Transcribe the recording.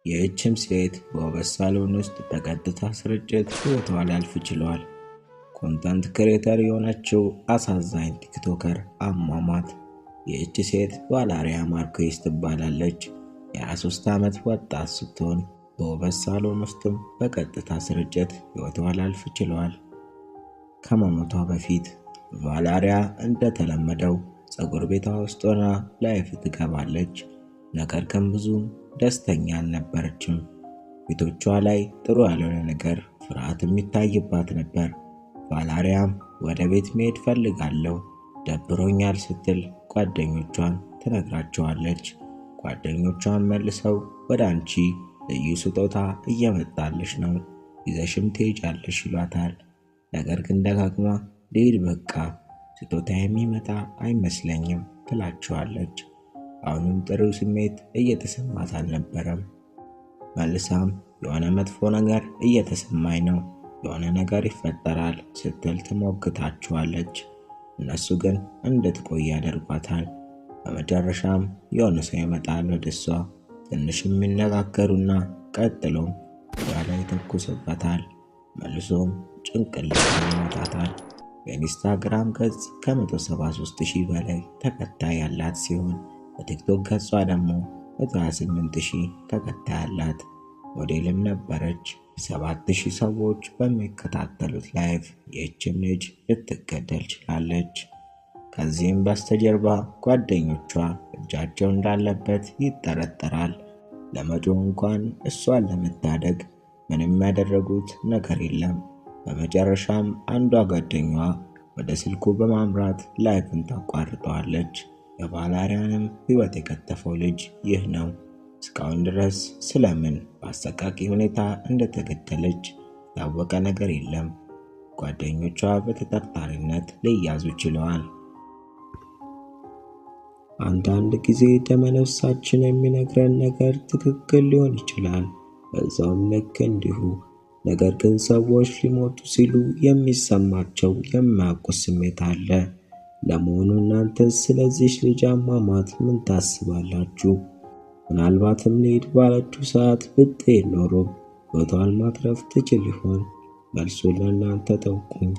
ይህችም ሴት በውበት ሳሎን ውስጥ በቀጥታ ስርጭት ሕይወቷ ሊያልፍ ችሏል። Content creator የሆነችው አሳዛኝ TikToker አሟሟት። ይህች ሴት ቫላሪያ ማርኬስ ትባላለች። የ23 ዓመት ወጣት ስትሆን በውበት ሳሎን ውስጥም በቀጥታ ስርጭት ሕይወቷ ሊያልፍ ችሏል። ከመሞቷ በፊት ቫላሪያ እንደተለመደው ፀጉር ቤቷ ውስጥ ሆና live ትገባለች። ነገር ግን ብዙም ደስተኛ አልነበረችም። ፊቶቿ ላይ ጥሩ ያልሆነ ነገር፣ ፍርሃትም ይታይባት ነበር። ቫላሪያም ወደ ቤት መሄድ ፈልጋለሁ፣ ደብሮኛል ስትል ጓደኞቿን ትነግራቸዋለች። ጓደኞቿን መልሰው ወደ አንቺ ልዩ ስጦታ እየመጣልሽ ነው፣ ይዘሽም ትሄጃለሽ ይሏታል። ነገር ግን ደጋግማ ልሂድ በቃ ስጦታ የሚመጣ አይመስለኝም ትላቸዋለች። አሁንም ጥሩ ስሜት እየተሰማት አልነበረም። መልሳም የሆነ መጥፎ ነገር እየተሰማኝ ነው፣ የሆነ ነገር ይፈጠራል ስትል ትሞግታቸዋለች። እነሱ ግን እንድትቆይ ያደርጓታል። በመጨረሻም የሆነ ሰው ይመጣል ወደ እሷ። ትንሽ የሚነጋገሩና ቀጥሎም ላይ ይተኩስበታል። መልሶም ጭንቅላቱን ይመታታል። በኢንስታግራም ገጽ ከ173 ሺህ በላይ ተከታይ ያላት ሲሆን በቲክቶክ ገጿ ደግሞ 128 ሺህ ተከታይ ያላት ሞዴልም ነበረች። 7000 ሰዎች በሚከታተሉት live ይህችም ልጅ ልትገደል ችላለች። ከዚህም በስተጀርባ ጓደኞቿ እጃቸው እንዳለበት ይጠረጠራል። ለመጮህ እንኳን እሷን ለመታደግ ምንም ያደረጉት ነገር የለም። በመጨረሻም አንዷ ጓደኛዋ ወደ ስልኩ በማምራት live ን ታቋርጠዋለች። የቫላሪያንም ሕይወት የቀጠፈው ልጅ ይህ ነው። እስካሁን ድረስ ስለምን በአሰቃቂ ሁኔታ እንደተገደለች የታወቀ ነገር የለም። ጓደኞቿ በተጠርጣሪነት ሊያዙ ችለዋል። አንዳንድ ጊዜ ደመነፍሳችን የሚነግረን ነገር ትክክል ሊሆን ይችላል፣ በዛውም ልክ እንዲሁ። ነገር ግን ሰዎች ሊሞቱ ሲሉ የሚሰማቸው የማያውቁት ስሜት አለ። ለመሆኑ እናንተ ስለዚች ልጅ አሟሟት ምን ታስባላችሁ? ምናልባትም ልሂድ ባለችው ሰዓት ብትሄድ ኖሮ ሕይወቷን ማትረፍ ትችል ይሆን? መልሱን ለእናንተ ተውኩኝ።